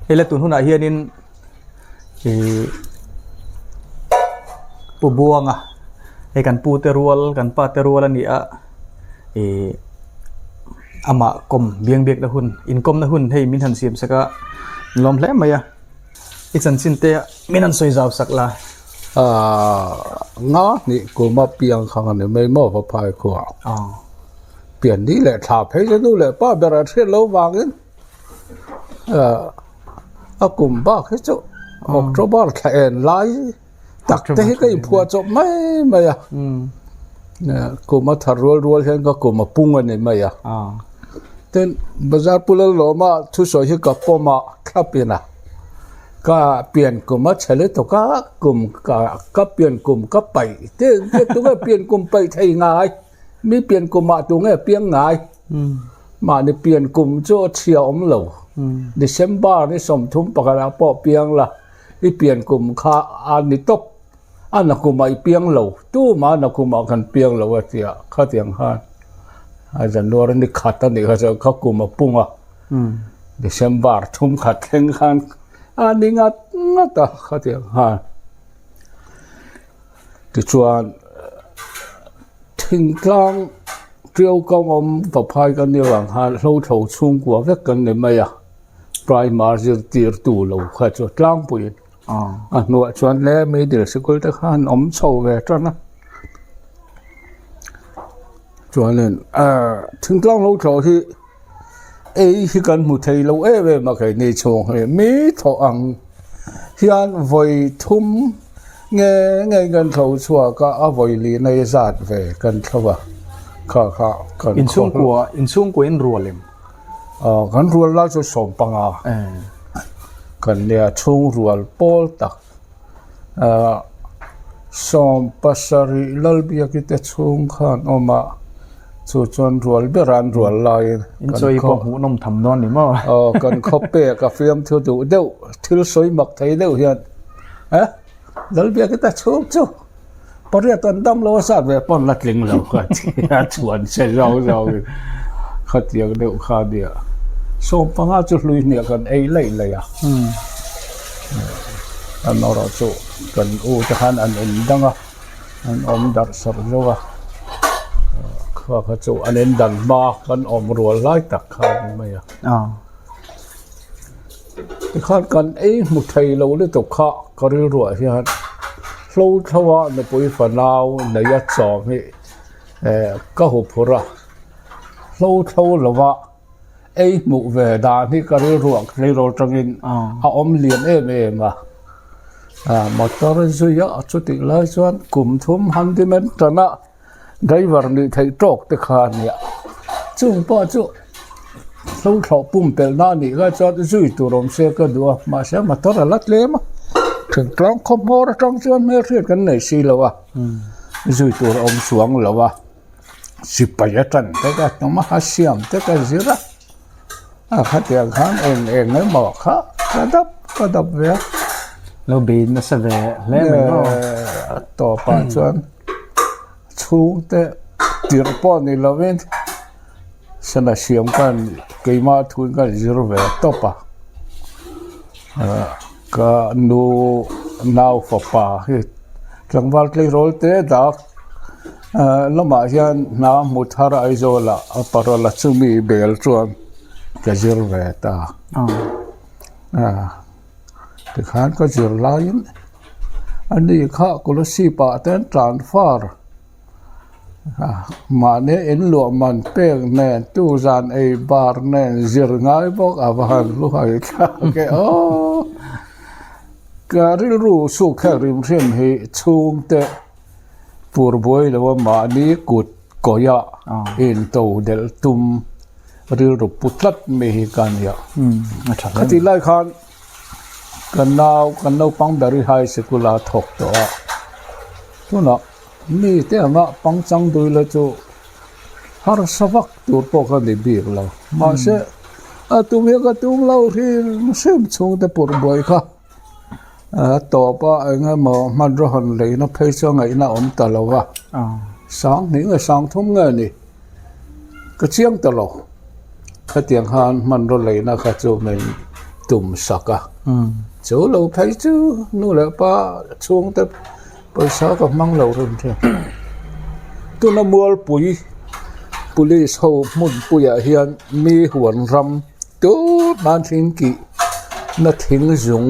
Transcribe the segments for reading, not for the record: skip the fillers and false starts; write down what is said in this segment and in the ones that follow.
Hei la tun hunah hianin ihh Pu Buanga hei kan pu te rual kan pa te rual a ni a ihh amah kawm biang biak na hun inkawm na hun hei min han siam sak a lawm hle mai a i chanchin te min han sawi zau sak la. Ahh nga hnih kum a piang khang a ni mai maw va phai khuah pian ni leh thla phei chu nu leh pa ber an hriat loh vangin. A kum bak hi chu October thla en lai tak te hi ka inphuah chawp mai mai a kum a thar rual rual hian ka kum a pung a ni mai a tin bazar pu Lalawma thusawi hi ka pawm a thlap in a ka pian kum a chhe lutuk a kum ka ka pian kum ka paih te tunge pian kum paih thei ngai mi pian kum ah tunge piang ngai. Mahni pian kum chu a chhia awm lo. December ni 31 ah pawh piang la, i pian kum kha a ni tawp. A na kumah i piang lo, tumah na kumah kan piang lo a tia khatiang khan a January ni khat a nih kha chuan kha kum a pung a. December thum khat thleng khan a ni ngat ngat a khatiang khan. Tichuan thingtlang Ṭiau kawng awm vaphai kan nih avang khan hlothlo chhungkua vek kan ni mai a, primer zirtirtu lo kha chu tlangpuiin a hnuah chuan le middle sikul te khan awm chho ve tan a. Chuanin thingtlang hlothlo hi ei hi kan hmu thei lo em em a keini chhung hi mi thawh ang hian vawi thum nge nge kan thlo chhuak a a vawi li nei zat ve kan thlo a kha kha kan inchhungkua inchhungkua in rual em ah kan rual lai chu 15 kan nia chhung rual pawl tak ah 17 Lalbiaki te chhung khan awm a chu chuan rual ber an rual laiin in chawi pawh hmuh nawm tham dawn ni maw aw kan khaw pek a fiamthu duh deuh thil sawi mak thei deuh hian eh Lalbiaki te chhung chu pariat an dam lo a zat ve pawn la tling lo kha tia chuan che zau zau in khatiang deuh kha nia 15 chu hlui hniah kan ei laih laih a amaherawh chu kan u te khan an in dang a an awm darh sarh zauh a kha kha chu an in dan hma kan awm rual lai tak kha a ni mai a. Tikhan kan ei hmu thei lo lutuk kha ka rilruah hian hlo thlo a nupui fanau nei a chawm hi eh ka hu phur a, hlo thlo lova ei hmuh ve dan hi ka rilruah tleirawl tangin a awm lian em em a, ah motor zui a chutih lai chuan kum thum handyman tana. Driver nih theih tawk te kha a nia. Chung pawh chu hlo thlawh pumpelh na anih lai chuan zui tur awm se ka duh a, mahse motor a la tlem a, thingtlang khaw hmawr atang chuan hmelhriat kan nei si lo a, zui tur a awm chuang lo a, sipai a tan te ka tum a, a siam te ka zir a, a khatiang khan eng eng emaw kha ka dap ka dap ve a. Lo bei nasa ve hle mai maw? A tawpah chuan. Chhungte tirh pawh ni lovin sana siam khan keimah thuin ka zir ve tawp a ka nu nau fapa hi tlangval tleirawl te dak lamah hian hna hmu thar Aizawl ah a parol a chumi bel chuan ka zir ve ta tikhan ka zir laiin. A ni kha Kolasib ah te an tlan far a mahni in luah man pek nen tu zan ei bar nen zir ngai bawk a va han lu hai thlak e aw ka rilru suk kher rim hrim hi chhungte pur buai lo a mahni kut kawih ah in to delh tum rilru pu tlat mai hi ka nia khatih lai khan. Kan nau kan naupang ber hi high sikul a thawk tawh a tunah mi te anga pangchang dui la chu harsa vak tur pawh ka ni bik lo mahse a tum hi ka tum lo hrim hrim chhung te pawh buai kha a tawp a eng emaw hmanraw han leina phei chu a ngaihna awm ta lo va sang hnih nge sang thum nge ni ka chiang ta lo. Khatiang khan hmanraw leina kha chu min tum sak a. Chu lo phei chu nu leh pa chhungte pawisa ka hmang lo reng thin. Tuna Mualpui Police ho hmunpuiah hian mi huan ram tut nan thing kih na thing zung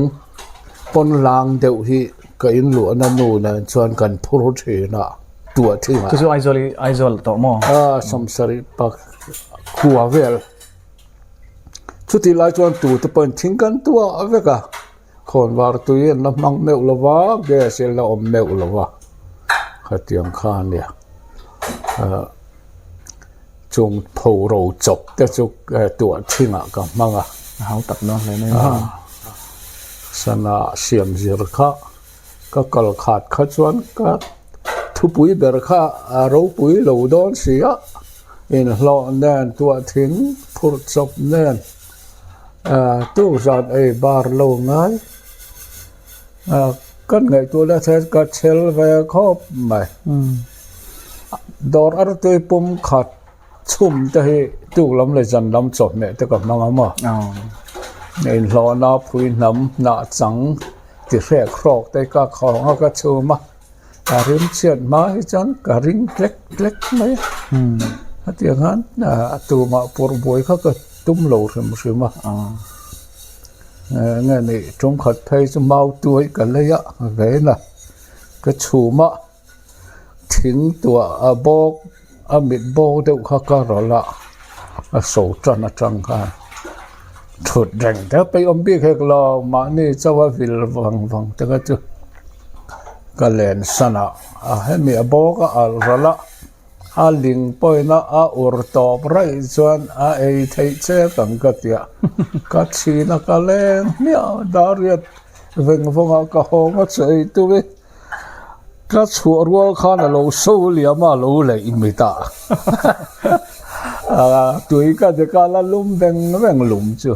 pawn lang deuh hi ka inluahna nu nen chuan kan phur thin a tuah thingah. Chu chu Aizawl i Aizawl tawh maw? A sawmsarih pak khua vel. Chutih lai chuan tute pawhin thing kan tuah vek a, khawnvar tui an la hmang meuh lo va, gas hi a la awm meuh lo va, khatiang kha a nia. Ahh chung phoro chawp te chu tuah thingah ka hmang a. A hau tak dawn hle mai a. Sana siam zir kha ka kal khat kha chuan ka thupui ber kha a ropui lo dawn si a. Inhlawh nen tuah thing phurh chawp nen tuk zan ei bar lo ngai kan ngaihtuah na thlen ka chhel ve khawp mai. Dawr artui pum khat chhum te hi tuk lam leh zan lam chawhmeh te ka hmang a maw. Inhlawhna phui hnam hnah chang ti hrek hrawk te ka khawng a ka chhum a. A rim chhiat hma hi chuan ka ring tlek tlek mai a, hetiang hian a tumah pawrh buai kha ka tum lo hrim hrim a, eng nge ni tumkhat phei chu mau tuai ka lei a vein a ka chhum a thing tuah a bawk A mit bawk deuh kha ka rawlh a, a so tan atang khan thut reng te peih awm bik hek lo, mahni chauh a vil vang vang te kha chu ka len san a, a hemi a bawk a alh rawlh a, a ling pawhin a a ur tawp raih chuan a ei theih che ang ka ti a, ka chhin a ka leng hmiah a, dariat veng vawng ah ka hawng a che ei tum i. Ka chhuah rual khan a lo so liam a, a lo leih mit a. Tui ka dek a, la lum veng veng lum chu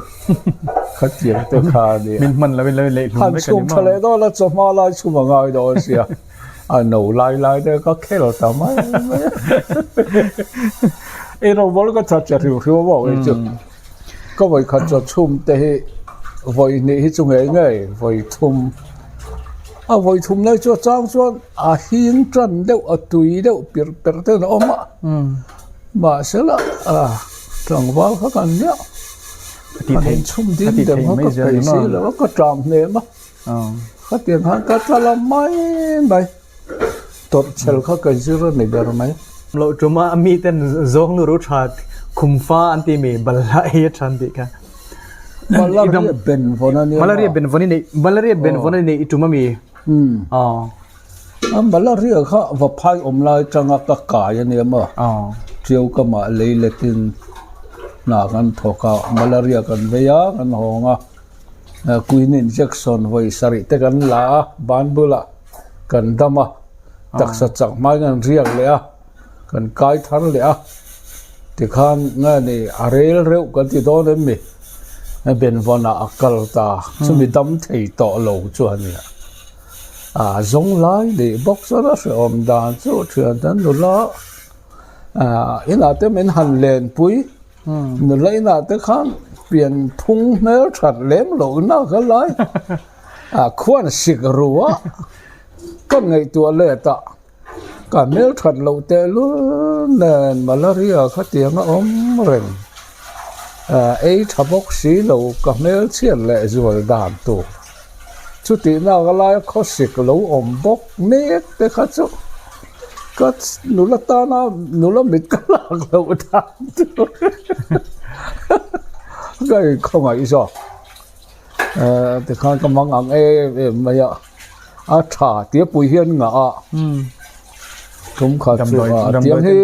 khatiang te kha a nia. Min hman lovin lo in leih hlum vek a ni maw? Han chhum tha leh dawn a, chawhma lai chhum a ngai dawn sia. A no lai lai te ka khel ta mai mai a. Ei rawngbawl ka that che hriu hriu a maw kei chu. Ka vawi khat chaw chhum te hi vawi hnih hi chu ngei ngei vawi thum a vawi thum lai chu a chang chuan a hing tan deuh a tui deuh pirh perh te an awm a mahse la tlangval kha kan nia an inchhum ding deuh kha ka peih si lo a ka tlam hnem a khatiang khan ka tla la mai mai. Tawrh chhel kha ka zir a ni ber mai. Loh ṭuma mi ten zawng nu ru ṭha khum fa an ti mi balhla ei a ṭhan tih kha. Malaria ben vawn a nia. Malaria ben vawn i neih malaria ben vawn a neih i ṭum a mi. Umm. A malaria kha va phai awm lai ṭanga ka kai a nia maw. Ṭiau ka mah lei letin hna kan thawk a malaria kan vei a kan hawng a quinine injection vawi sarih te kan la a ban bulah. Kan dam a, taksa chak hmain kan riak leh a, kan kai thar leh a, tikhan nge ni a rel reuh kan ti dawn em mi? Benvawnah a kal ta, chumi dam thei tawh lo chu a nia. A zawng lai leh bawk chuan a hrehawm dan chu thian te nula inah te min han lenpui, nula inah te khan pian phung hmel that lem lohna ka lai. A khuan sik ru a, ka ngaihtuah let a, ka hmel that loh tehlul nen malaria khatiang a awm reng. Ei tha bawk si lo ka hmel chhiat leh zual dan tur. Chutih nak laia khawsik lo awm bawk mek te kha chu ka nula tana nula mit ka lak loh dan tur ka inkhawngaih zawk. Tikhan ka mang ang em em mai a, a tha tia pui hian ngah a, tum khat chu a tiang hi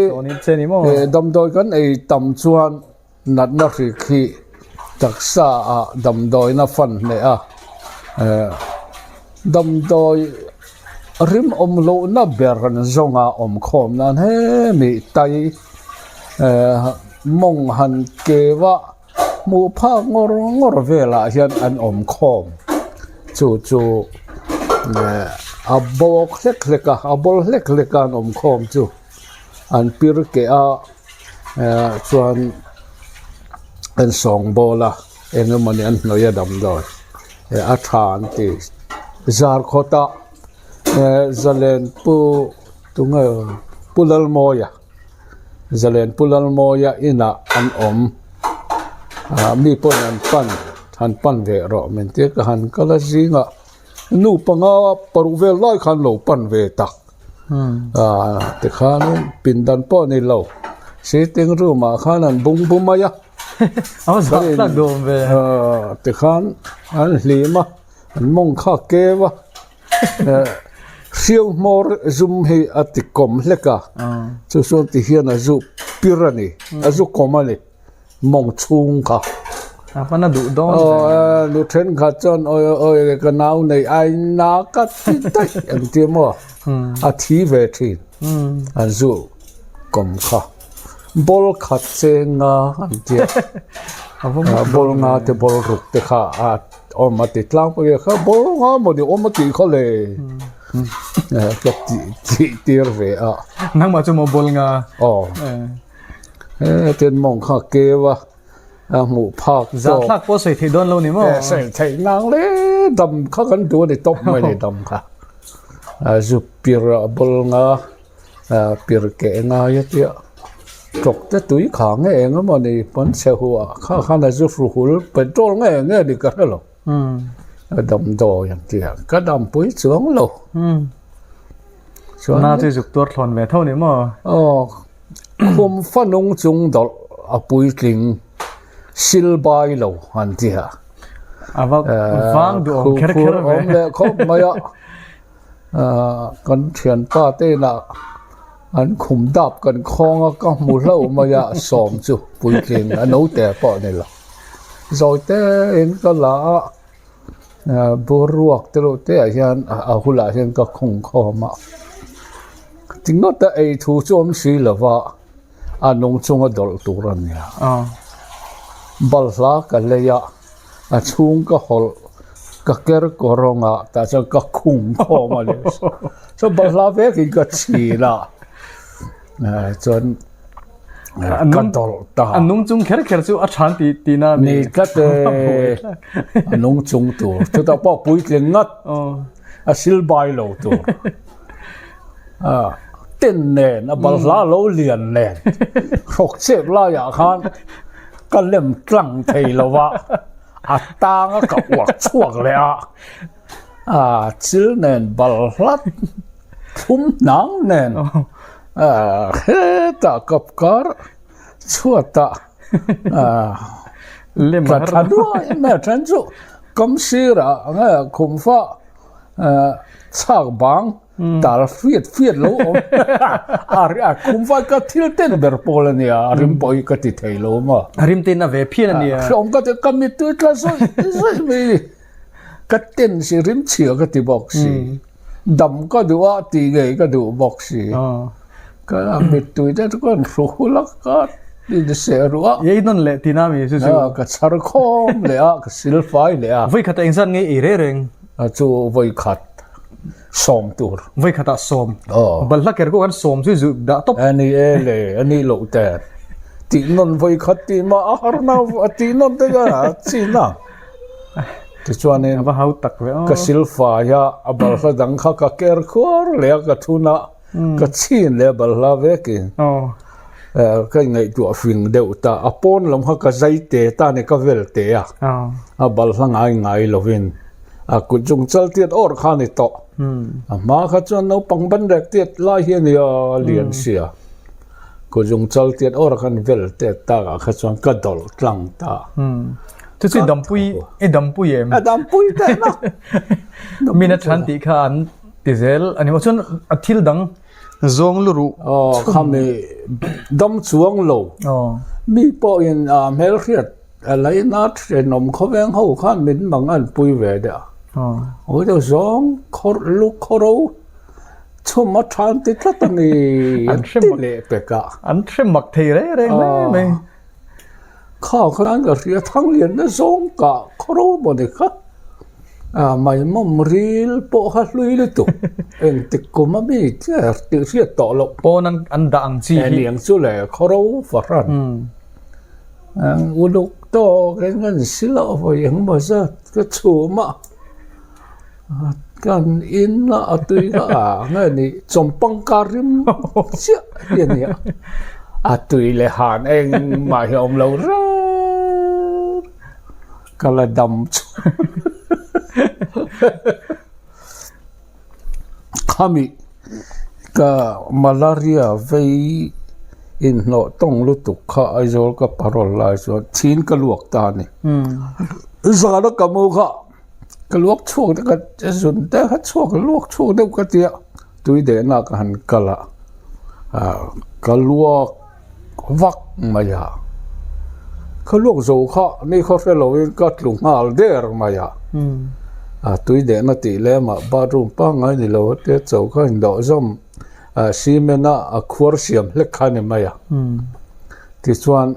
damdawi kan ei tam chuan natna hrik hi taksa ah damdawina fan hneh a, damdawi rim awm lohna ber an zawng a awm khawm nan hemi tai mawng han keu a. Hmuh phak ngawr ngawr velah hian an awm khawm chu chu a bawk hlek hlek a a bawl hlek hlek a an awm khawm chu an pir keh a chuan an sawng bawl a. Eng emawni an hnawih a damdawi a tha an ti. Zarkhawtah Zalen Pu tunge Pu Lalmawia Zalen Pu Lalmawia inah an awm mi pawhin an pan han pan ve rawh min tia ka han kal a zingah Nu panga paruk vel lai khan lo pan ve tak ah tikhanin pindan pawh ni lo sitting room ah khan an bung bu mai a tikhan an hlim a an mawng kha a keu a hriau hmawr zum hi a ti kawm hlek a chu chuan ti hian a zu pir a ni a zu kawm a ni. Mawng chhung kha. A hman a duh dawn ve. Aw nu thenkhat chuan awi awi ka nau nei ai na ka ti daih ang tia maw a thi ve thin an zu kawm kha ball khat cheng nga an tia ball nga te ball ruk te kha a awm a ti tlang pawh kha ball nga maw ni awm a tih kha le ka tih tir ve a. Nangmah chu maw ball nga. Aw. Hetin mawng kha keu a, a hmuh phak tawk. Zahthlak pawh sawi theih dawn lo ni maw? Sawi theih nang le, dam kha kan duh a ni tawp mai ni dam kha. A zu pir a bawl nga, pir keh ngai a tia, tawk te tui kha nge eng emaw ni pawn chhe huah kha khan a zu hru hul petrol nge nge ni ka hre lo. A damdawi an tia, ka dampui chuang lo. Chuan na chu zuk tuar thlawn ve tho ni maw? Aw, khum fa nung chung dawlh a puitling sil bai lo an ti a. A va vang duh awm kher kher ve. Awm leh khawp mai a. Kan thianpa te inah an khum dap kan khawng a, ka hmu hlauh mai a, sawm chu puitling a naute pawh a ni lo. Zawi tein ka la a. Boruak te reuh te ah hian a hulah hian ka khung khawm a tingawt a ei thu chu awm si lo va a nung chunga dawlh tur a ni a balhla ka lei a a chhung ka hawlh ka ker kawr rawng ah tah chuan ka khung khawm a ni chuan balhla vekin ka chhin a chuan. Ka dawlh ta. A nung chung kher kher chu a than ti ti na mi. Ni tlat e. A nung chung tur. Chutah pawh puitling ngat. A sil bai lo tur. Ten nen a balhla lo lian nen. Hrawk chep laiah khan ka lem tlang thei lo va. A tang a ka uak chhuak leh a. A chil nen balhla thlum hnang nen. Hetah kap kar chhuatah tla tha duai mai a then chu kam sirah nge khum fa chhak bang tal fiat fiat lo awm a khum fa ka thil ten ber pawl a nia a rim pawh hi ka ti thei lo maw a rim ten a ve phian a nia hreawm ka ti ka mittui tla zawih zawih mai a ni ka ten si rim chhia ka ti bawk si. Dam ka duh a tih ngei ka duh bawk si. Ka mittui te chu ka rawn hru hul a, ka inseh ruh a. Ei nawn leh tina mi chu chu. Ka chhar khawm leh a, ka sil fai leh a. Voi khat ah engzat nge ei reng reng? Chu voi khat sawm tur. Voi khat ah sawm. Balhla ker kawh kan sawm chu zu dah tawp. A ni e le, a ni loh te. Tih nawn voi khat tih mah a har na, tih nawn te kha a chin a. Tichuanin A va hau tak ve aw. Ka silfai a, a balhla dang kha ka ker khuar leh a, ka thun a, ka chhin leh a balhla vekin ka ingaihtuah fing deuh ta. A pawn lam kha ka zai te ta a ni, ka vel te a, a balhla ngai ngai lovin a kut chung chal tiat awr kha a ni tawh. A hma kha chuan naupang ban rek tiat lai hi a nia, a lian sia. Kut chung chal tiat awr khan vel te takah kha chuan ka dawlh tlang ta. Chu chu i dampui, i dampui em? A dampui teh na. Min a than tih kha an ti zel a ni maw? Chuan a thil dang zawng lu ruh. Aw, khami dam chuang lo. Mi pawhin a hmelhriat a laina thenawm khawveng ho khan min mang an pui ve deuh a. Aw deuh zawng khawr lu khawro chhum a than ti tlat a ni an ti leh pek a. An hre mak thei reng reng hle mai. Kha khan ka hria Thanglian na zawng kah khawro maw ni kha ah maimawm ril pawh kha hlui lutuk engtik kum a mi chiah tih hriat tawh loh. Pawn an an dah ang chi hi. Eng chu le khawro fahran uluk. tawkin kan sil a, vawi engemaw zat ka chhum a, kan in a a tui kha a nge ni chawmpang kar rim chiah hi a ni a, a tui leh han engmah hi a awm lo reng ka la dam chuan Khami ka malaria vei inhnawh tawng lutuk kha Aizawl ka parole lai chuan thin ka luak ta a ni. Zana ka mu kha ka luak chhuak deuh ka zun te kha chhuak luak chhuak deuh ka tia tui dehna ka han kal a ka luak vak mai a, ka luak zo kha ni khaw hre lovin ka tlu nghal der mai a, a tui dehna tih lemah bathroom pangngai ni lo a tia cho kha indawh zawm cement a a khuar siam hlek kha a ni mai a, tichuan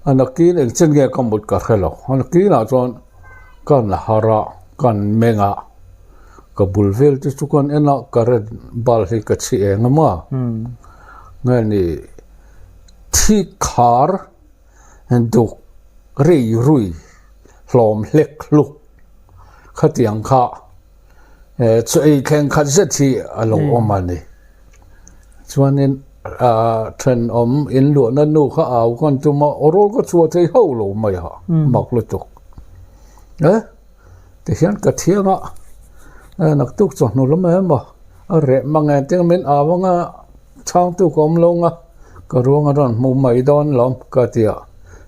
a nakin engchen nge ka mut ka hre lo, a nakinah chuan ka na har a, ka meng a. Ka bul vel te chu kan en a current bulb hi ka chhi eng a maw nge ni thi khar duk rei rui hlawm hlek hluk khatiang kha chaw ei thleng khat zet hi a lo awm a ni chuanin ah thenawm in luahna nu kha au kan tum a aw rawl ka chhuah thei hauh lo mai a mak lutuk e. Tihian ka thiang a, naktuk chawhnu lam emaw a reh mang e tih min au anga chhangtu ka awm lo anga ka ruang a rawn hmu mai dawn lawm ka ti a,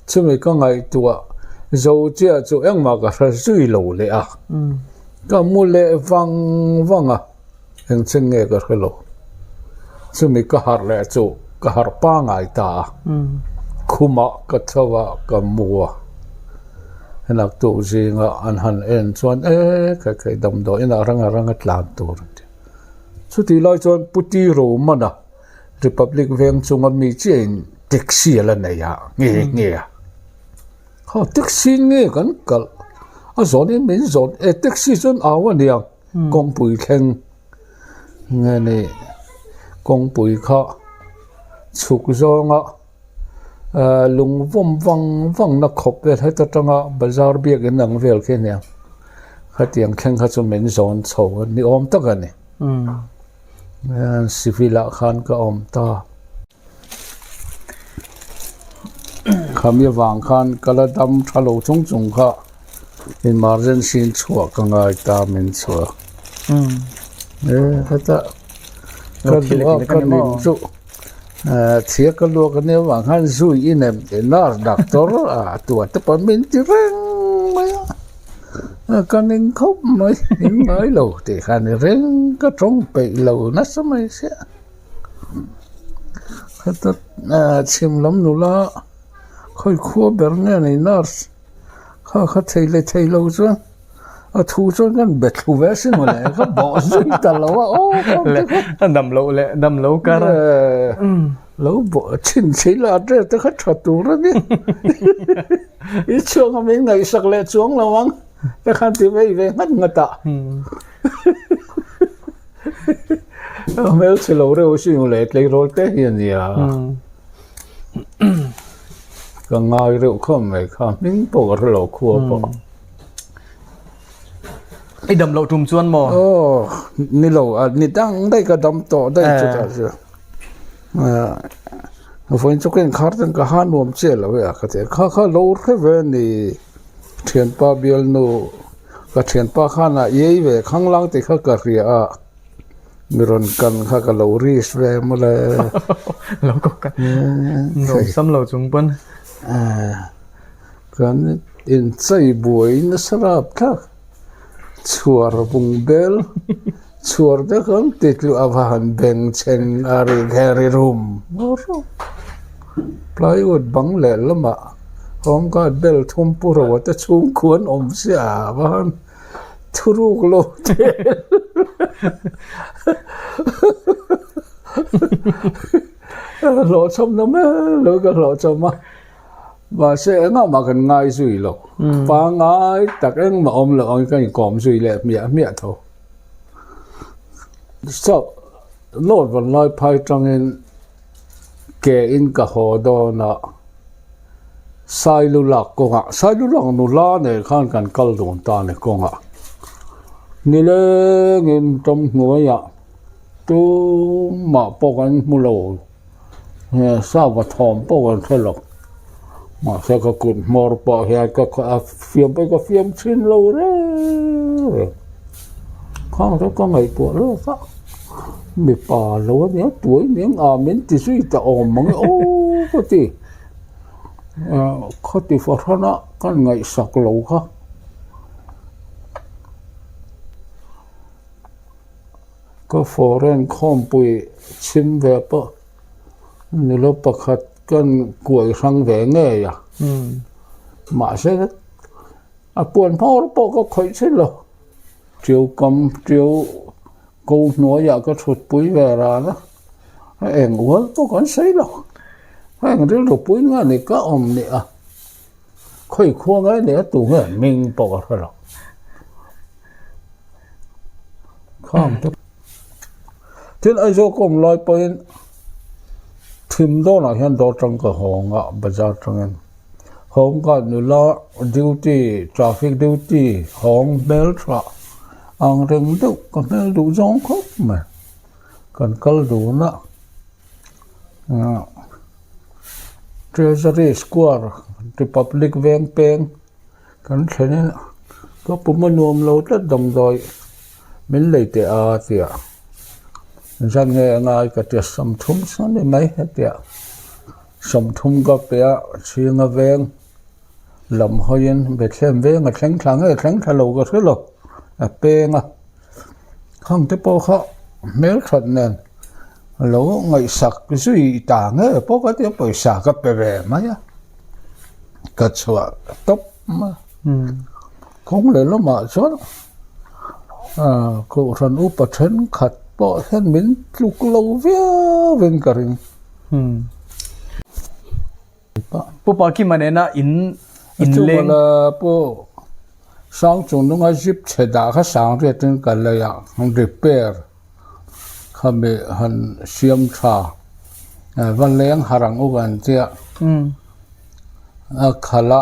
chumi ka ngaihtuah zo chiah chu engmah ka hre zui lo leh a, ka mu leh vang vang a. Engchen nge ka hre lo. Chumi ka harh leh chu ka harh pangai ta a. Khumah ka tho a, ka mu a. Naktuk zinga an han en chuan e khai khai damdawi inah ranga ranga tlan tur an ti. Chutih lai chuan Pu Ti Romana Republic veng chunga mi chiahin taxi a la nei a nge nge a. Kha taxi nge kan kalh a zawnin min zawt e taxi chuan au a niang. Kawngpui thleng nge ni kawngpui kha chhuk zawnga ahh lung vawm vang vang na khawp vel heta tanga bazar biakin ang vel khi ania khatiang thleng kha chu min zawn chho a ni awm tak a ni civil ah khan ka awm ta. Khami avang khan ka la dam tha lo chung chung kha emergency in chhuah ka ngai ta min chhuah e heta ka duh a ka nin chu thia ka luak ania avang khan zui i nem tih nurse doctor a tua te pawh min ti reng mai a ka ning khawp mai in ngai lo tih kha ni reng ka tawng peih lo nasa mai sia. Heta chhim lam nula khawi khua ber nge nei nurse kha kha thei leh thei lo chuan a thu chuan kan be thlu ve asin mawle ka bawh zui ta lo a aw a dam loh leh dam lo kar a lo bawh chhin chei la address te kha tha tur a ni i chhuak a min ngaihsak leh chuang lo ang te khan ti vei ve nghat nghat a. Hmelchhe lo reuh sin u le tleirawl te hi a nia. Ka ngai reuh khawp mai kha hming pawh ka hre lo khua pawh. I dam loh tum chuan maw? Aw ni lo a ni dang daih ka dam tawh daih chutah chu. Vawiin chu ka inkhar ten ka ha nuam chiah lo e a ka ti a kha kha lo hre ve a ni. Thianpa bialnu ka thianpa khan a iai ve khanglang tih kha ka hria a mi rawn kan kha ka lo risk ve mawle lo ko ka nuam sam lo chung pawn kan inchei buai nasa rap thlak chhuar bung bel chhuar te khan ti tluah a va han beng chheng a ri kher i rum plywood bang leh lamah home guard bel thum pu ro te chhung khuan awm sia a va han thuruk lo te hlawhchham na mai lo ka hlawhchham a. Mahse engah mah kan ngai zui lo. Pangai tak engmah awm loh angin kan inkawm zui leh hmiah hmiah tho. South North Vanlaiphai tangin ke in ka haw dawn a. Sailulak kawngah, Sailulak nula nen khan kan kal dawn ta a ni kawngah. Nilengin tawmhnuaiah tumah pawh kan hmu lo. Sava thawm pawh kan hre lo. Mahse ka kut hmawr pawh hian ka fiam pawh ka fiam thin lo reng reng. Khang chu ka ngaihtuah lawk a, mipa lo a nia tuai nen a min ti zui ta awm mang e aw ka ti. Khawti fahran a kan ngaihsak lo kha. Ka foreign khawmpui chhim ve pawh nula pakhat kan kuai hrang ve ngei a mahse a puan hmawr pawh ka khawih thin lo tiu kam tiu ko hnuaiah ka thut pui ve ran a a eng ual pawh kan sawi lo heng rilru pui nge ni ka awm ni a khawi khua nge ni a tu nge hming pawh ka hre lo. Khang te Tin Aizawl ka awm lai pawhin thim dawnah hian dawr tang ka hawng a bazar tangin hawng ka nula duty traffic duty hawng hmel tha ang reng deuh ka hmel duh zawng khawp mai kan kal dun a ah Treasury square Republic veng peng. Kan thlen in ka pum a nuam lo tlat damdawi min lei teh a tia zan nge a ngai ka tia sawmthum sawn ni mai hetia sawmthum ka pe a chhinga veng lam hawiin Bethlehem veng a thleng thla nge thleng thla lo ka hre lo a peng a khang te pawh kha hmelthat nen lo ngaihsak zui ta nge pawh ka tia pawisa ka pe ve mai a. Ka chhuah tawp mai a, kawng leh lamah chuan ah kohhran upa thenkhat pawh hian min tluk lo viau in ka ring. Pu Pakima nena in inleng. Chuvang Pu Sangchungnunga zip chhe dah kha sangriatin ka lei a, repair. Khami han siam tha va leng har ang u kan tia a khalh a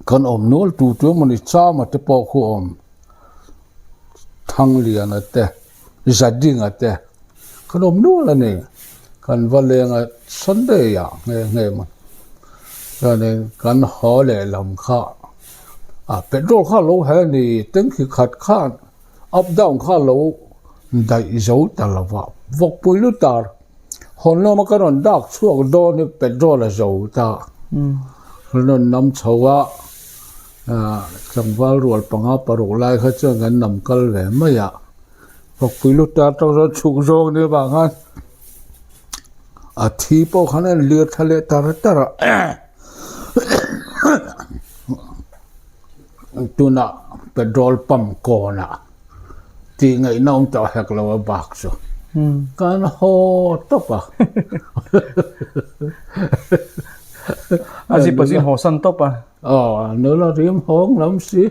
kan awm nual tu tu emawni chama te pawh khu awm Thangliana te Zadinga te kan awm nual a ni kan va leng a Sunday ah nghe nghe maw chuanin kan haw leh lam kha a petrol kha a lo he a ni tanki khat khan. Up down kha lo daih zo ta lo va, vawkpui lu tar hawn lawma ka rawn dak chhuak dawn hi petrol a zo ta. Kan rawn nam chho a, tlangval rual panga paruk lai kha chuan kan nam kal ve mai a, vawkpui lu tar tang chuan chhuk zawng nia vang khan a thi pawh khan a lir thla leh tar tar a. Tunah petrol pump kawnah tih ngaihna awm tawh hek lo a bak chu kan haw tawp a. A zip a zin haw san tawp a. Aw nula rim hawng lam si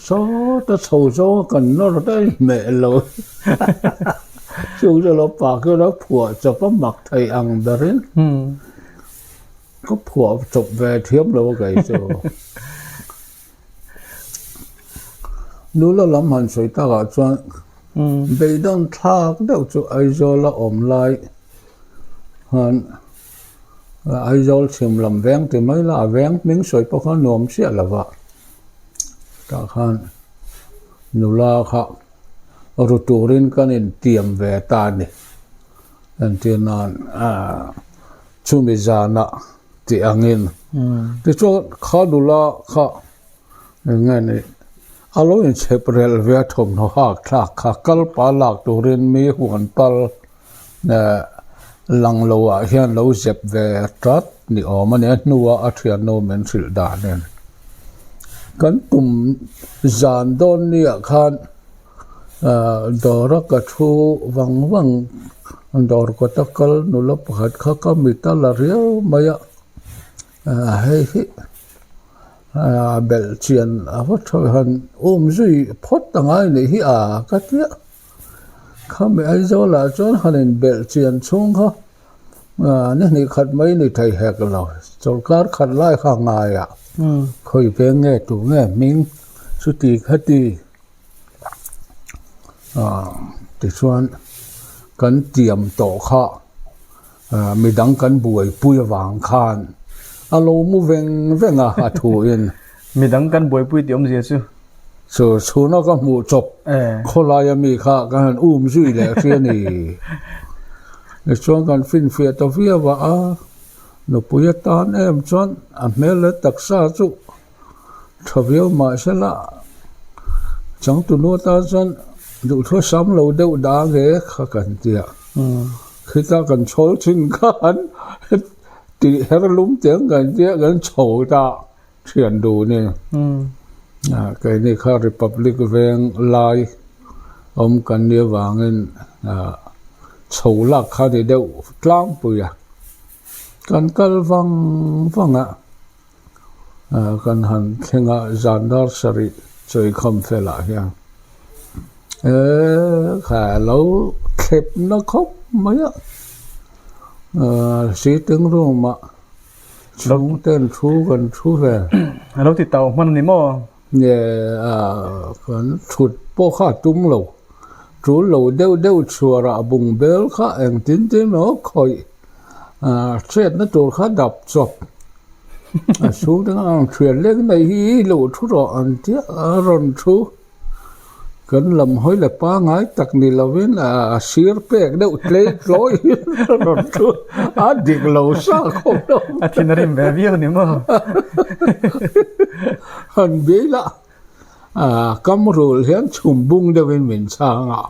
sawta chho zawng a kan nawr daih hmeh lo. Chung chu lo pa khian a phuah chawp a mak thei ang berin. Ka phuah chawp ve thiam lo a kei chu. Nula lam han sawi takah chuan beidawn thlak deuh chu Aizawl a awm lai khan Aizawl chhim lam veng ti mai la a veng hming sawi pawh kha nuam chiah lo va tah khan nula kha ru turin kan intiam ve ta a ni. Entir nan ah. Chumi zanah tih angin tichuan kha nula kha eng nge ni a lo inchhep relh ve a thawmhnaw hak thlak kha kal pa lak turin mi huan pal eh lang lo ah hian lo zep ve tat ni awm a ni a hnuah a thiannu min hrilh danin kan tum zan dawn ni ah khan. Dawra ka thu vang vang dawr kawta kal nula pakhat kha ka mit a la riau mai a hei hi a belh chian a va tha han um zui phawt a ngai nih hi a ka tia khami Aizawl ah chuan han in belh chian chhung kha. Ni hnih khat mai ni thei hek lo. Chawlhkar khat lai kha ngai a, khawi veng nge tu nge hming chuti khati tichuan kan tiam tawh kha midang kan buaipui avang khan a lo mu veng veng a, a thuin. Midang kan buaipui tih awmzia chu. Chu chhuna ka hmuh chawp khawlaia mi kha kan han um zui leh hri a ni. Tichuan kan finfiah ta viau a, a nupui atan em chuan a hmel leh taksa chu tha viau mahsela changtunu atan chuan duhthua sam lo deuh dah nge kha kan ti a. Khita kan chhawl thin khan tih her lum tiang kan tia kan chho ta. Thian duh ni. Keini kha Republic veng lai awm kan nih avangin chho lak kha ni deuh tlangpui a. Kan kal vang vang a, kan han thleng a zan dar sarih chawikham felah hian eee kha lo thlep na khawp mai a, sitting room ah. Chhung ten thu kan thu ve. A lo ti tau hman a ni maw? Nge a kan thut pawh kha a tum lo. Tul lo deuh deuh chhuarah bung bel kha engtin tin emaw khawih hriatna tur kha dap chawp. A chhung te khan ang thian lek nei hi i luh thu rawh an tia a rawn thu. Kan lam hawi leh pangngai tak ni lovin a sir pek deuh tlei tlawi hi a rawn thu a dik lo sa khawp lo. A thin a rim ve viau ni maw? Han bei la kam rul hian chhum bung deuhin min chhang a,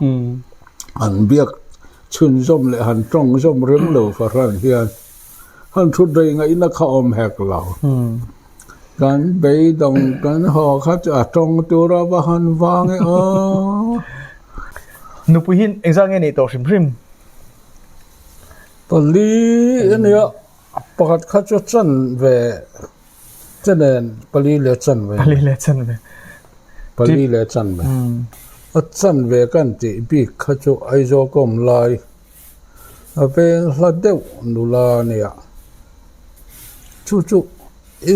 han biak chhunzawm leh han tawng zawm reng lo fahran hian han thut rei ngaihna kha awm hek lo. Kan beidawng kan haw kha chu a tawng tur a va han vang e aw. Nupui hi engzat nge neih tawh hrim hrim? Pali a nia, pakhat kha chu chan ve che nen pali leh chan ve. Pali leh chan ve. Pali leh chan ve. A chan ve kan tih bik kha chu Aizawl ka awm lai a veng hla deuh nula a nia. Chu chu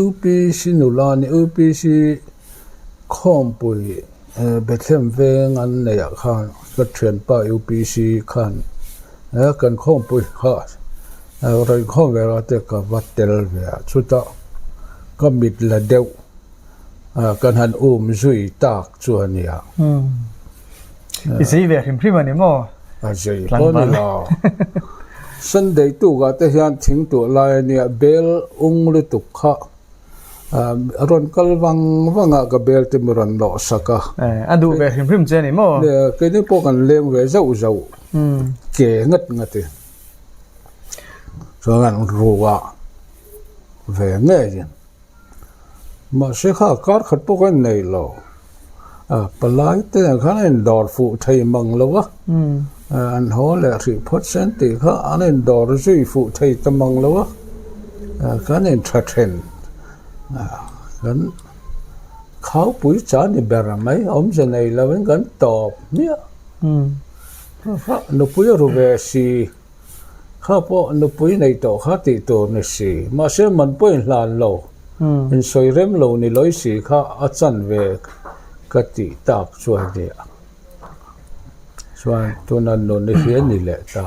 UPC nula a ni. UPC khawmpui Bethlehem veng an neih ah khan ka thianpa UPC khan kan khawmpui kha rawn khawm ve a te ka va tel ve a. Chutah ka mit la deuh kan han um zui tak chu a nia. I zei ve hrim hrim a ni maw? A zei pawh a ni lo. Sunday tukah te hian thing tuah lai a nia, bel ung lutuk kha a rawn kal vang vang a, ka bel te mi rawn nawh sak a. A duh ve hrim hrim che a ni maw? Keini pawh kan leng ve zauh zauh ke ngat ngat in. Chuan an ruah ve ngei in. Mahse kha kar khat pawh ka nei lo. A palai te ah khan a indawr fuh thei mang lo a, an haw leh hrih phawt sen tih kha an indawr zui fuh thei ta mang lo a, kan intha then kan khaupui cha ni ber mai awmze nei lovin kan tawp hmiah. Nupui a ru ve si. Kha pawh nupui nei tawh kha tih tur ni si. Mahse man pawh in hlan lo, in sawi rem lo ni lawi si kha a chan ve ka tih tak chuan nia. Chuan tuna nuni hi a ni leh ta.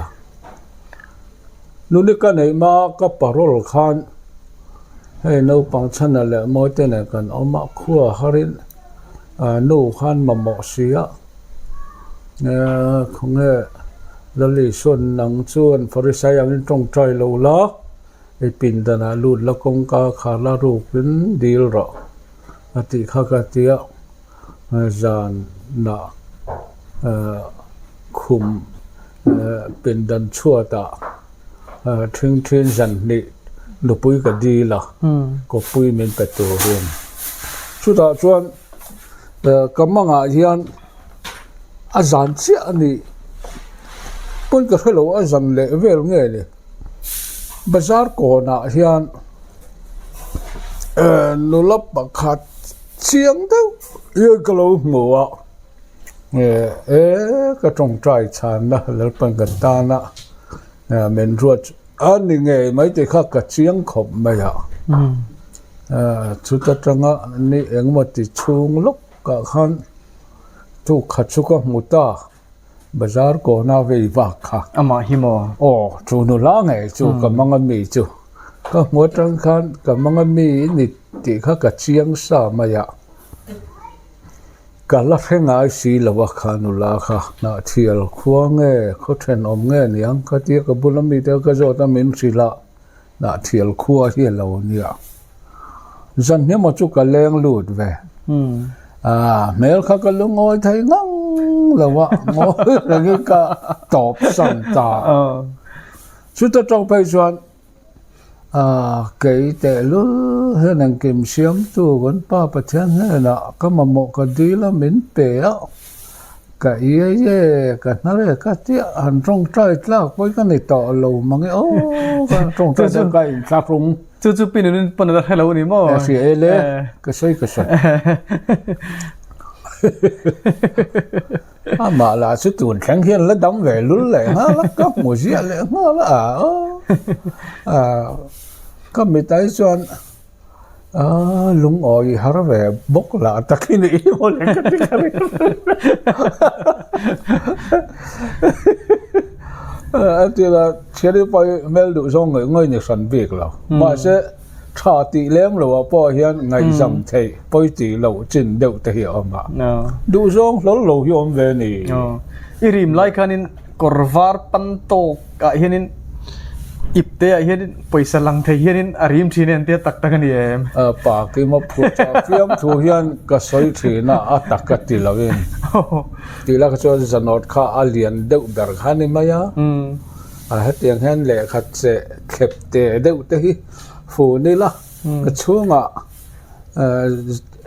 Nuni ka neih hma ka parole khan hei naupang chhana leh mawite nen kan awm a, khua harin nu khan mamawh si a. Khawnge Lali sawn nang chuan Farisai angin tawngtai lo la, i pindanah lut la kawngka kha la rukin dil rawh a tih kha ka ti a, zanah khum pindan chhuatah thingthin zan hnih nupui ka dil a, kawppui min pe turin. Chutah chuan. Ka mangah hian a zan chiah a ni pawn ka hrelo a zan leh vel nge ni bazar kawnah hian nula pakhat chiang deuh hi ka lo hmu a eh ka tawngtai chhanna Lalpan kan tana min ruat. A ni ngei mai tih kha ka chiang khawp mai a. Chuta tanga ni engemaw ti chhung lawkah khan tukhat chu ka hmu ta, bazar kawna vei vak kha. Amah hi maw? Aw, chu nula ngei chu ka mang a mi chu. Ka hmu atang khan ka mang a mi i ni tih kha ka chiang sa mai a. Ka la hre ngai si lo a kha nula kha Hnahthial khua nge khaw thenawm nge niang ka tia ka bula mite ka zawt a min hrilh a Hnahthial khua hi a lo nia. Zan hniamah chu ka leng lut ve. Aaa hmel kha ka lungawi thei ngang lo a ngawi rengin ka tawp san ta. Chuta tawng phei chuan Kei tehlul hian engkim siamtu kan Pa Pathian hnenah ka mamawh ka dil a min pe a, ka iai e, ka hnar e ka tia han tawngtai tlak pawhin ka ni tawh lo mang e aw ka tawngtai deuh ka inthlahrung. Chu chu pin in pawn a la hre lo a ni maw? A hria e le, ka sawi ka sawi. Amah lah chu tun thleng hian la dam ve lul leh nghal a, ka hmu ziah leh nghal a, aw ka mitai chuan aaa lungawi har ve bawk lah takin i maw le ka ti kha ring a ti la thian hi pawh hi hmel duh zawng ngawih ngawih ni hran bik lo mahse Tha tih lem lo ah pawh hian ngaihzam theih pawi tih loh chin deuh te hi a awm a, duhzawng hlawl lo hi awm ve ni. I rim lai khanin kawr var pan tawk ah hianin ip te ah hianin pawisa lang thei hianin a rim thin e an tia tak tak a ni em? Pa Kima phuah chah fiam thu hian ka sawi thin a, a tak ka ti lo in. Tih lak chuan zanawt kha a lian deuh ber kha ni mai a. A hetiang hian lehkha cheh thlep teh deuh te hi fun ila ka chhungah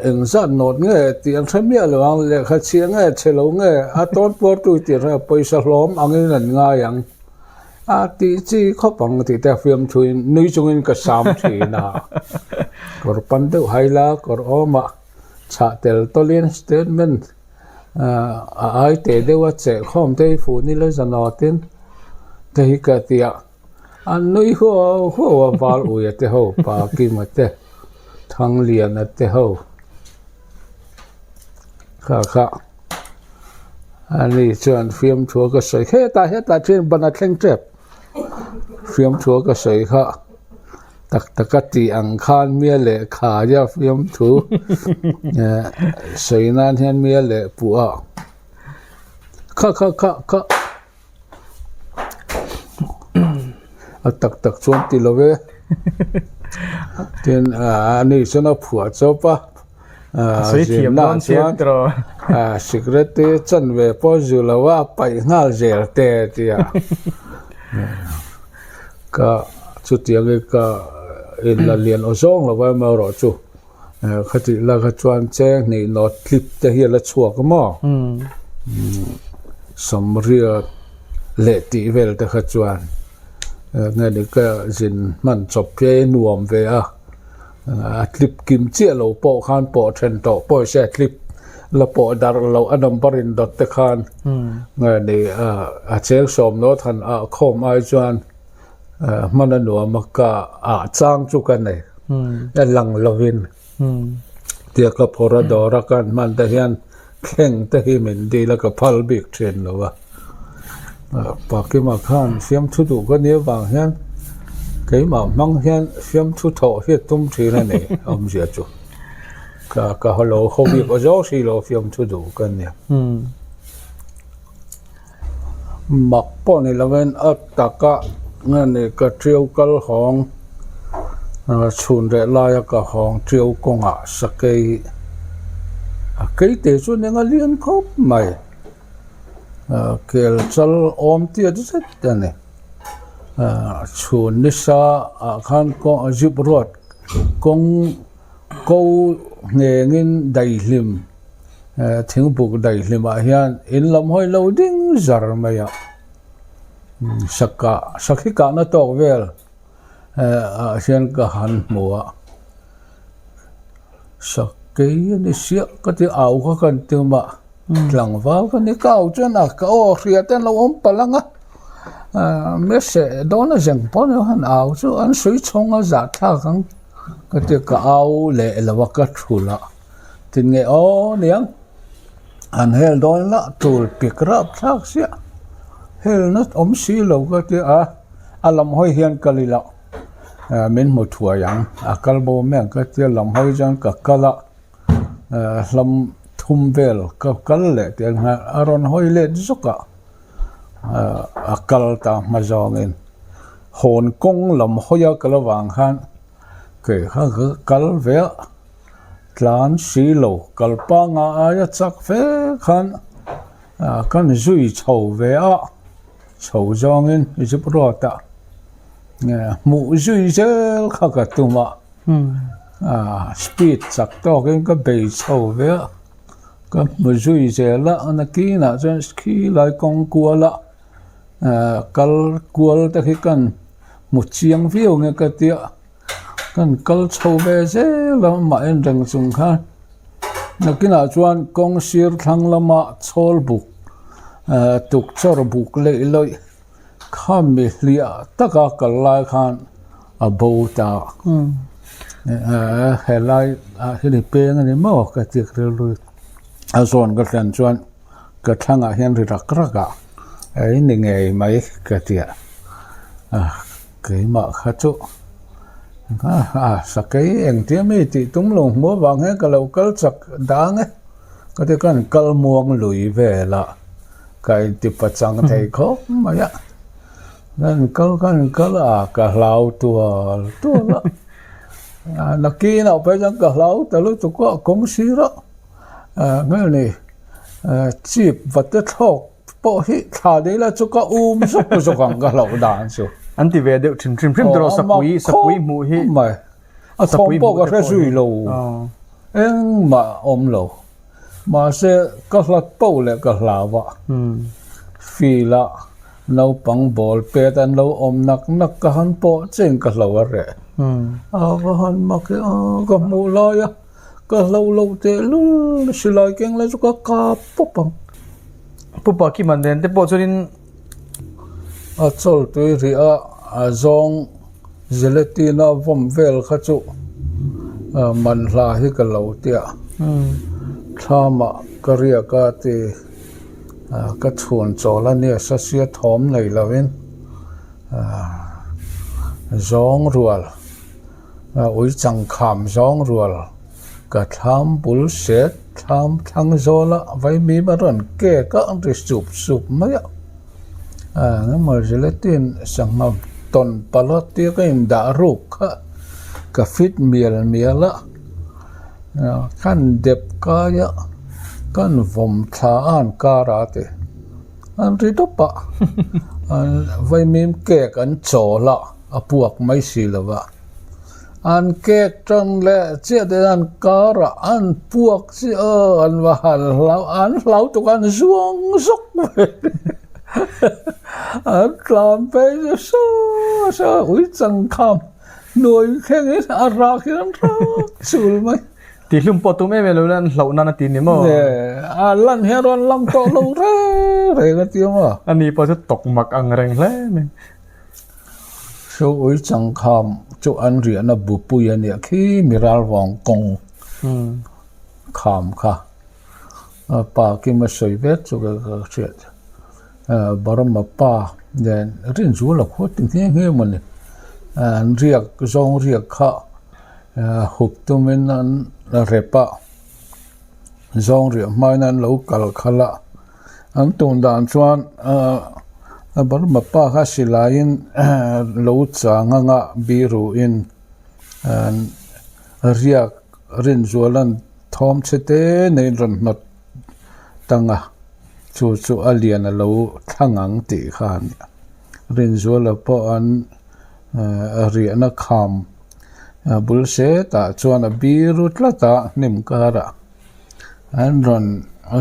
engzat nawt nge tih an hre miah lo ang lehkha chhia nge chhe lo nge a tawn puar tu tih hre pawisa hlawm angin an ngai ang a tih chi khawp ang tih te a fiamthuin nui chungin ka sam thin a kawr pan deuh haila kawr awmah chhah tel tawlin statement. A ai teh deuh a cheh khawm te hi fuh ni la zanawtin te hi ka ti a an nui huau huau a val uia te ho pa Kima te Thangliana te ho kha kha ani chuan fiamthua ka sawi hetah hetah thian ban a thleng tep fiamthua ka sawi kha. Tak tak a tih ang khan mia leh khaia fiamthu sawi nan hian mia leh puh a kha kha kha kha a tak tak chuan ti lo e tin ani chuan a phuah chawp a zinna chuan sikret te chanve pawh zu lo a paih nghal zel te a ti a. Ka chutiang hi ka in la lian aw zawng lo va amaherawh chu khatih lak ah chuan cheng hnih nawt tlip te hi a la chhuak a maw sawmriat leh tih vel te kha chuan nge ni ka zin hman chawp hi a nuam ve a. A tlip kim chiah lo pawh khan pawh then tawh pawh se a tlip la pawh darh loh a number in dawt te khan nge ni a cheng sawm nawt han ah khawm ai chuan hman a nuam a ka ah chang chu ka nei a lang lovin tia ka phawrh a dawr a kan hman te hian thleng te hi min dil a ka phal bik thin lo a. Pakima khan fiamthu duh ka nia vang hian keimah hmang hian fiamthu thawh hi a tum thin a ni awmzia chu ka ka lo haw bik aw zawk si lo fiamthu duh ka nia. Mak pawh ni lovin a taka nge ni ka ṭiau kal hawng chhun reh laia ka hawng ṭiau kawngah sakei a keite chu eng a lian khawp mai. Kel chal awm tiat zet a ni. Chhun nisa ah khan kawng zip ruat kawng ko nghengin daihlim thingbuk daihlim ah hian in lam hawi lo ding zar mai a sakah sakhi kahna tawk vel ah hian ka han hmu a sakei a ni siah ka ti au kha kan tum a tlangval ka ni ka au chuan a ka aw hria te an lo awm palh ang a. Mese dawn a zeng pawh ni han au chu an sawi chhawng a zah thlak ang ka ti ka au leh lo a ka thulh a tinge aw niang an hel dawn lah tul pik rap thlak chiah hel na awm si lo ka ti a a lam hawi hian kal ila min hmu thuai ang a kal bo mai ang ka ti a lam hawi chuan ka kal a. Hlam thum vel ka kal leh tih ang hian a rawn hawi let zawk a, a kal ta hma zawngin hawn kawng lam hawi a kal avang khan kei kha ka kal ve a, tlan si lo kal panga aia chak fe khan kan zui chho ve a, chho zawngin zip ruat ah hmuh zui zel kha ka tum a. Speed chak tawkin ka bei chho ve a, ka hmu zui zel a, a nakinah chuan khilai kawng kuala kal kual te khi kan hmu chiang viau nge ka tia, kan kal chho ve zel a amah en reng chung khan nakinah chuan kawng sir thlang lama chhawl buk tukchawr buk leih lawih. Khami hliah taka kal lai khan a bo ta helai ah hian i peng a ni maw ka ti rilru a zawn ka thlen chuan ka thlangah hian ri rak rak a ei ni ngei mai ka ti a keimah kha chu a sakei engtia mi tih tum lo hmuh avang hian ka lo kal chak dang e ka ti khan kal muang lui vel a. Ka inti pachang thei khawp mai a, kan kal kan kal a, ka hlau tual tual a, nakinah phei chuan ka hlau ta lutuk a, kawng sir a, nge ni chip va te thlawk pawh hi thla dei la chu ka um zawk zawk ang ka hlauh dan chu. An ti ve deuh thin hrim hrim tawh sapui sapui hmuh hi a thawm pawh ka hre zui lo engmah awm lo. Mahse, ka hlat poh leh ka hlau a. Field ah naupang ball pet an lo awm nak nak ka han pawh chiin ka hlo a reh. A va han mak e a, ka hmuh lai a, ka hlo lo tehlul silai keng lai chu ka kap pawp ang. Pu Pakima nen te pawh chuanin. A chawl tui rih a, a zawng Gelatin a vawm vel kha chu man hla hi ka lo tia. Thlamah ka riak a ti ka chhun chawl a nia sasia thawm nei lovin zawng rual ui changkham zawng rual ka thlam bul set thlam thlang zawla vaimim a rawn kek a an ri sup sup mai a. Engemaw gelatin sangha tawn palh a tia ka indah ruk kha ka fit mial mial a kan dep kai a kan vawm thla a an kar a ti an ri dawp a vaimim cake an chawl a a puak mai si lo va. An kek tan leh chiah te an karah an puak chiah aw an va han hlau an hlau tuk an zuang zawk mai an tlan phei chu saw saw ui changkham hnuai thlengin a rak hian an rak chul mai. Tihlum pawh tum em em lo in an hlauh nan a ti ni maw? A lan hian rawn lang tawh lo reng reng a ti ang a. Ani pawh chu tawk mak ang reng hle mai. Chu ui changkham chu an riahna bupui a nia khi mi ralvawng kawng kham kha a pa Kima sawi vek chu ka hriat Burma pa nen Rinzuala khua ti nghe nghe maw ni an riak zawng riak kha hup tumin an rep a zawng riah hmain an lo kal khalh a. An tun dan chuan a Burma pa kha silaiin lo chang anga biruin riak Rinzuala'n thawm chhe te neiin rawn hnawt tang a, chu chu a lian a lo thlang ang tih kha a ni. Rinzuala pawh an riahna kham bul setah chuan a biru tlat a hnim karah. An rawn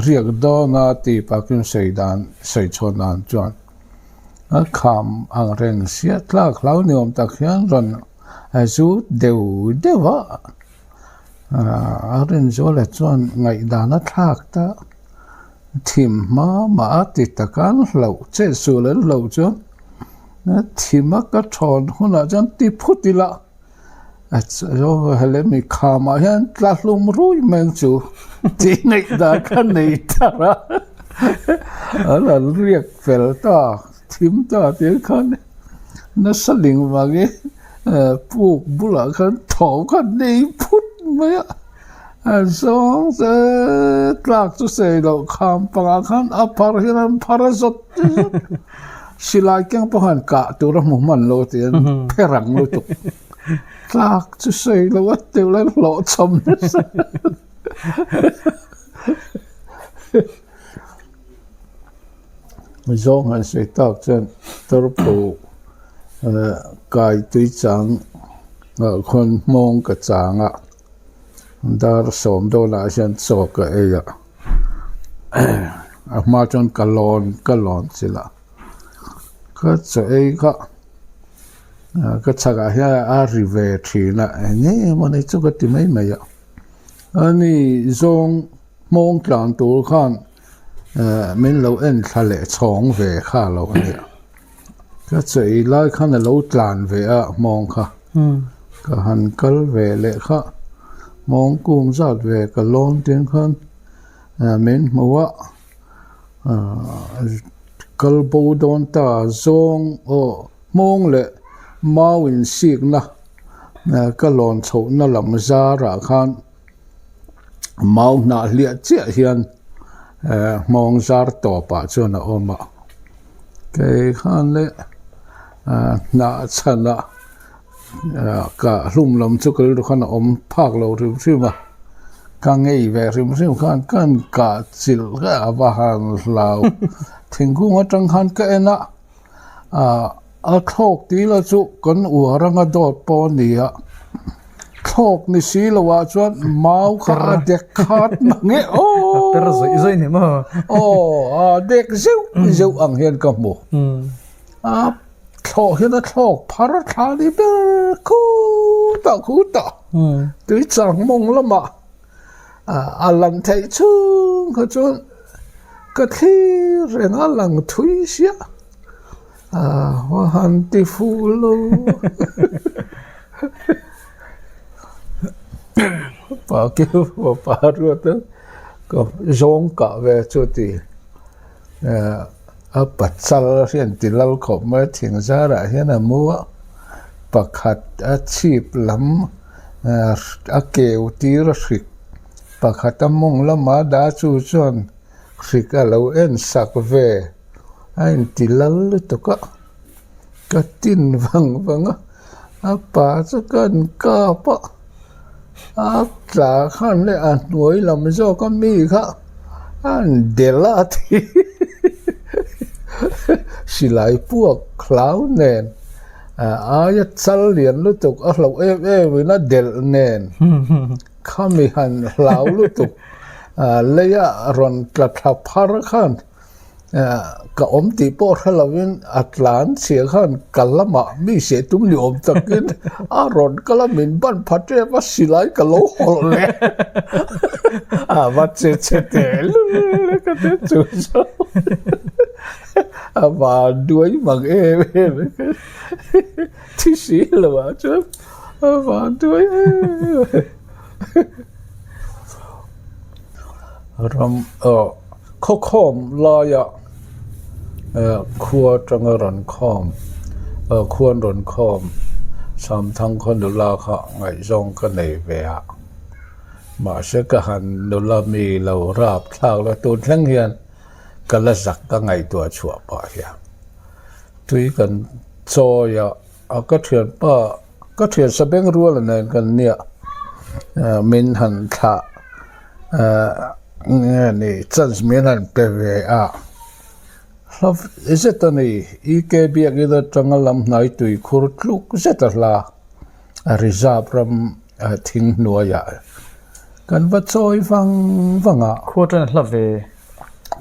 riak dawn a tih pakin sawi dan sawi chhuah dan chuan a kham ang reng sia tlak hlau ni awm tak hian rawn a zut deuh deuh a, a Rinzuala chuan ngaihdan a thlak ta thim hma mah a ti tak a an hlauh chet sual an hlauh chuan. Thima ka thawn hunah chuan ti phut ila helemi khamah hian tla hlum rui mai ang chu tih ngaih dan kha nei thar a, an han riak fel ta thim ta tih khan nasa ling vangin puk bulah khan thawm kha nei phut mai a. A zawng che tlak chu sei loh kham pangah khan a phar hian an phar a zawt zawt. Silai keng pawh khan kah tur a hmu hman lo tih an phe rang lutuk. Tlak chu sei loh a teuh lai hlawhchham nasa. Zawng han sawi tak chuan Tarpho kai tui chang ah khawn hmawng ka chang a. Dar sawm dawnah hian chaw ka ei a, a hma chuan ka lawn ka lawn chilh a, ka chaw ei kha ka chhakah hian a ri ve thin a eng nge emaw ni chu ka ti mai mai a, ani zawng hmawng tlan tur khan min lo en thla leh chhawng ve kha lo a nia. Ka chei lai khan a lo tlan ve a hmawng kha. Ka han kal ve leh kha hmawng kung zat ve ka lawn tin khan min hmu a kal bo dawn ta zawng aw hmawng leh mau insikna ka lawn chhohna lam zarah khan Mau hnah hliah chiah hian hmawng zar tawpah chuan a awm a, kei khan le hnah chhanah kah hlum lam chu ka rilru khan a awm phak lo hrim hrim a, ka ngei ve hrim hrim khan ka han kah chilh kha a va han hlau thingkung atang khan ka en a. A thlawk tih lah chu kan uar anga dawt pawh a ni a, thlawk ni si lo ah chuan mau kha a dek khat mang e aw. A per zawih zawih ni maw? Aw a dek zeuh zeuh ang hian ka hmu. A thlawh hian a thlawk phar thla ni ber khutah khutah tui chang mawng lamah a lang theih chhung kha chuan ka thlir reng a lang thui siah a va han ti fuh lo pa keu pa ruat a ka zawng kah ve chu ti a pachal hian ti lal khawp mai a thing zarah hian a mu a pakhat a chhip lam. A keu tir a hrik pakhat a mawng lama dah chu chuan hrik a lo en sak ve a inti lal lutuk a ka tin vang vang a a pa chu ka han kap a a tla khan leh a hnuai lam zawk a mi kha a han delh a thi silai puak hlau nen. Aia chal lian lutuk a hlauh em em in a delh nen khami han hlau lutuk leia rawn tla thla phar khan ka awm tih pawh hre lovin a tlan chhia khan ka lamah mi seh tum ni awm takin a rawn kal a min ban pha tep a silai ka lo hawlh leh a va che che teh lul ka ti chu chu. A van duai mang em em thi si lo ah chuan a van duai em em ram ah khawkhawm laia khua atanga rawn khawm khuan rawn khawm Samthang khaw nula kha ngaihzawng ka nei ve a mahse ka han nula mi lo rap thlak la tun thleng hian. Ka la zak ka ngaihtuah chhuah pah hian tui kan chawi a, a ka thianpa ka thian sa beng rual nen kan nia min han thlah nge ni chance min han pe ve a hla zet a ni EK biakin atanga lam hnai tui khur tluk zet a hla a reserve ram thing hnuaiah kan va chawi vang vang a. Khua atangin a hla ve.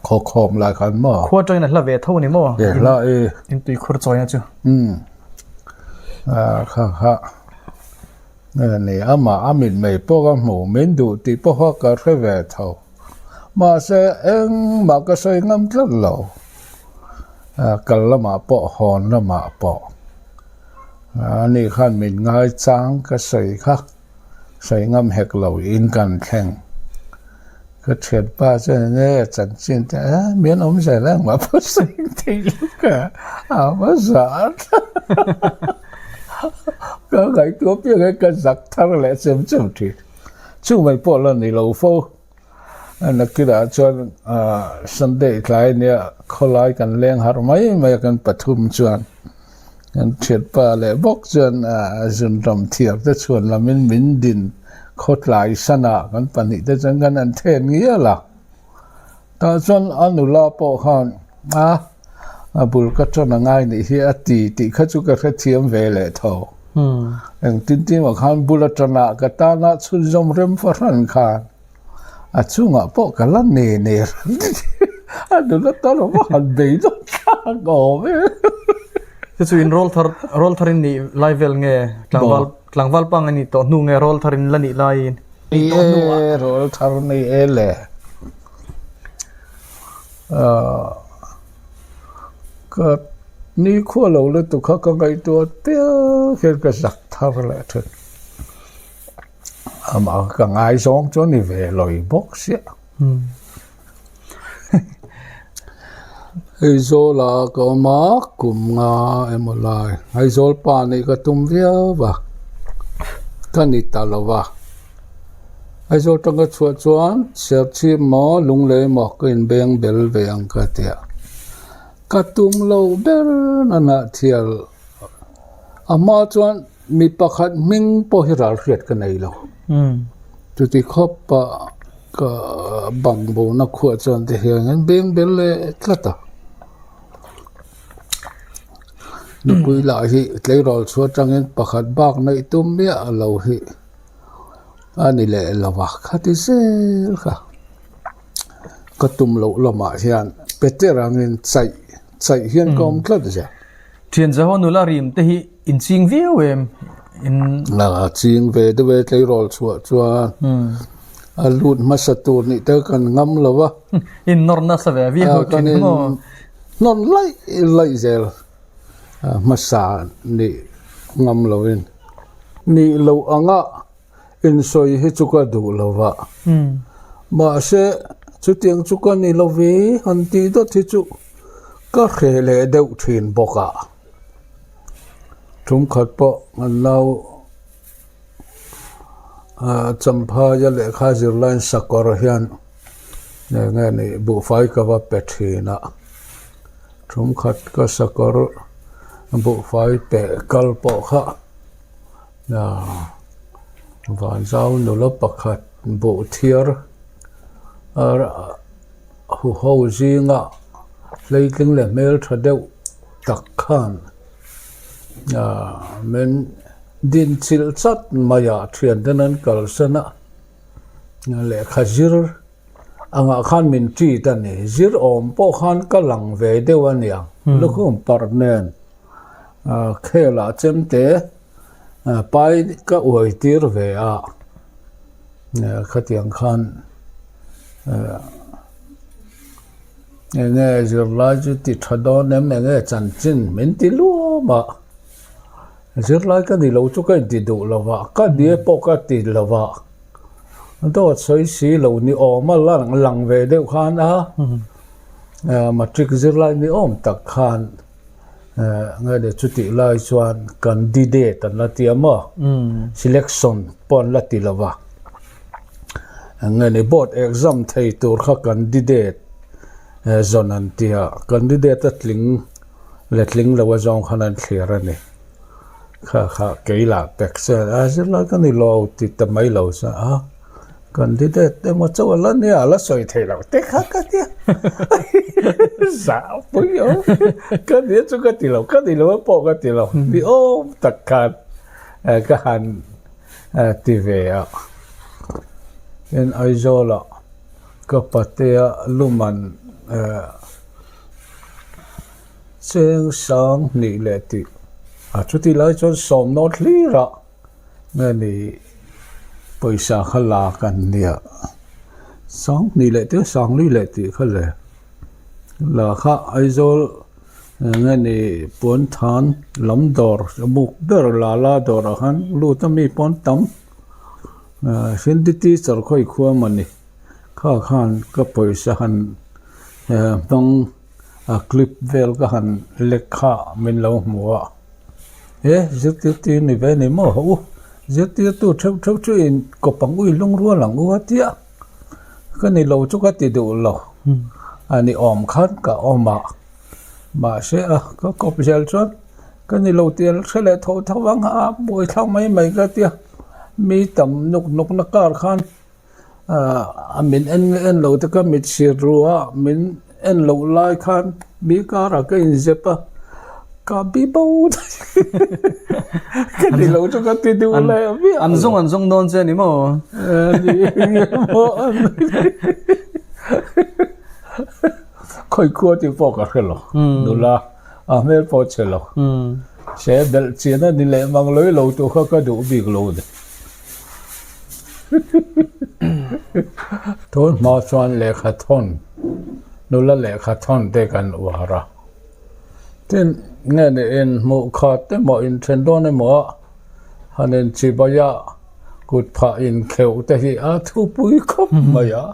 Khaw khawm lai khan maw? Khua atangin a hla ve tho ni maw? E hla e. In tui khur chawina chu. Um. Kha kha. Ni amah a mit mei pawh ka hmu min duh tih pawh ka hre ve tho. Mahse engmah ka sawi ngam tlat lo. Kal lamah pawh hawn lamah pawh ani khan min ngaichang ka sawi kha sawi ngam hek lo in kan thleng. Ka thianpa chuan enge chanchin te a min awm zel a engmah pawh sawi thei lo ka a va zah ka ngaihtuah piang hian ka zak thar leh chem chem thin. Chu mai pawh la ni lo fo. Nakinah chuan Sunday tlai nia khawlai kan leng harh mai mai a kan pathum chuan kan thianpa leh bawk chuan zunram thiar te chhuan lamin min din khawtlai sana kan pahnih te chuan kan han then ngial a. Tah chuan a nula pawh khan a a bul ka tan a ngai nih hi a ti tih kha chu ka hrethiam ve leh tho. Engtin tin ah khan bul atana ka tana chhunzawm rem fahran khan a chungah pawh ka la ne ne ran a nula ta lo va han bei dawn thlak awm e. Chu chu in rawl thar rawl thar in nih lai vel nge tlangval tlangval pang a nih tawh hnu nge rawl thar in la nih laiin nih tawh hnu ah. Ni e rawl thar ni e le. Ka nikhua lo lutuk kha ka ngaihtuah piang hian ka zak thar leh thin. Amah ka ngaizawng chu a ni ve lawi bawk sia. Aizawla ka awm a, kum nga emaw lai. Aizawl pa nih ka tum viau va, ka ni ta lo va. Aizawl tanga chhuah chuan Serchhip maw Lunglei maw ka inbeng bel ve ang ka ti a. Ka tum lo ber nana thial a hma chuan mi pakhat hming pawh hi ral hriat ka nei lo. Chuti khawp ah ka bang bona khuah chuan ti hian an beng bel leh tlat a. Nupui lah hi tleirawl chhuah atangin pakhat bak neih tum miah lo hi. A ni leh lo a, khati zel kha ka tum loh lamah hian Peter angin chaih chaih hian ka awm tlat zel. Thian Zaho nula rim te hi in ching viau em? In. A ching ve deuh e tleirawl chhuah chuan a lut hmasa tur nih te kan ngam lo a. In nawr nasa ve viau thin maw? Kan in hnawn laih laih zel hmasa nih ngam loin. Nih loh anga insawi hi chu ka duh lo va. Mahse, chutiang chu ka ni lo ve han tih dawt hi chu ka hreh leh deuh thin bawk a. Tumkhat pawh an nau Champhaia lehkha zirlaiin sakawr hian eng nge nih buhfai ka va pe thin a. Tumkhat ka sakawr buhfai pe kal pawh kha. Vanzau nula pakhat buh thiar huho zinga hleitling leh hmeltha deuh tak khan min din chilh chat mai a thian ten an kalsan a lehkha zir angah khan min treat a ni zir awm pawh khan ka lang ve deuh a niang lukhum parh nen. Khelah chemte pai ka uai tir ve a, khatiang khan enge zirlai chu ti tha dawn em enge chanchin min ti luam a, zirlai ka ni lo chu ka inti duh lo va, ka ni pawh ka ti lo va, dawt sawi si lo ni awm a lang ve deuh khan a, matric zirlai ni awm tak khan. Nge le chutih lai chuan candidate an la ti a maw selection pawh an la ti lo va nge ni board exam thei tur kha candidate zawn an ti a candidate a tling leh tling lo a zawng khan an thlir a ni kha kha kei lah pek chuan a zirlai ka ni lo ti ta mai lo chuan a. Candidate emaw chauh a la nia a la sawi thei lo te kha ka tia zah pui awm ka nia chu ka ti lo ka ni lo pawh ka ti lo ni awm tak khan ka han ti ve a tin Aizawl ah ka patea luman cheng sang hnih leh tih a chuti lai chuan sawmnaw thlir a. Nge ni pawisa kha la kan nia Sanghnih leh te Sanglui leh tih kha le la kha Aizawl Eng nge ni puanthan lam dawr a buk ber lala dawrah khan lut a mi pawn tam ah hindi teacher khawi khua maw ni kha khan ka pawisa han eh hmang a clip vel ka han lek kha min lo hmu a he zirtirtu ni ve ni maw haw u zirtirtu theuh theuh chu in kawp ang u in lungrual ang u a tia ka ni lo chu ka ti duh lo a ni awm khan ka awm a. Mahse a ka kawp zel chuan ka ni lo tih an hre leh tho tho ang a buai thlak mai mai ka tia mi tam nuk nuk na kar khan ah min en nge en lo te ka mit sir ru a min en loh lai khan mi karah ka inzep a ka bi bo daih ka ni lo chu ka ti duh leh viau an zawng an zawng dawn che a ni maw ni maw Khawi khua tih pawh ka hre lo, nula a hmel pawh che lo. Se belh chian a ni leh mang lawih lo tur kha ka duh bik lo ni. Tun hma chuan lehkha thawn, nula lehkha thawn te kan uar a. Tin, nge ni inhmuh khat emaw inthen dawn emaw a han inchibai a, kut phah inkheuh te hi a thupui khawp mai a.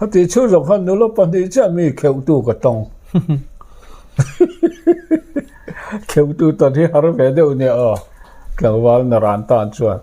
Hati chhung zawng khan nula pahnih chiah mi kheuhtu ka tawng. Kheuhtu tawn hi har ve deuh nia aw, tlangval naran tan chuan.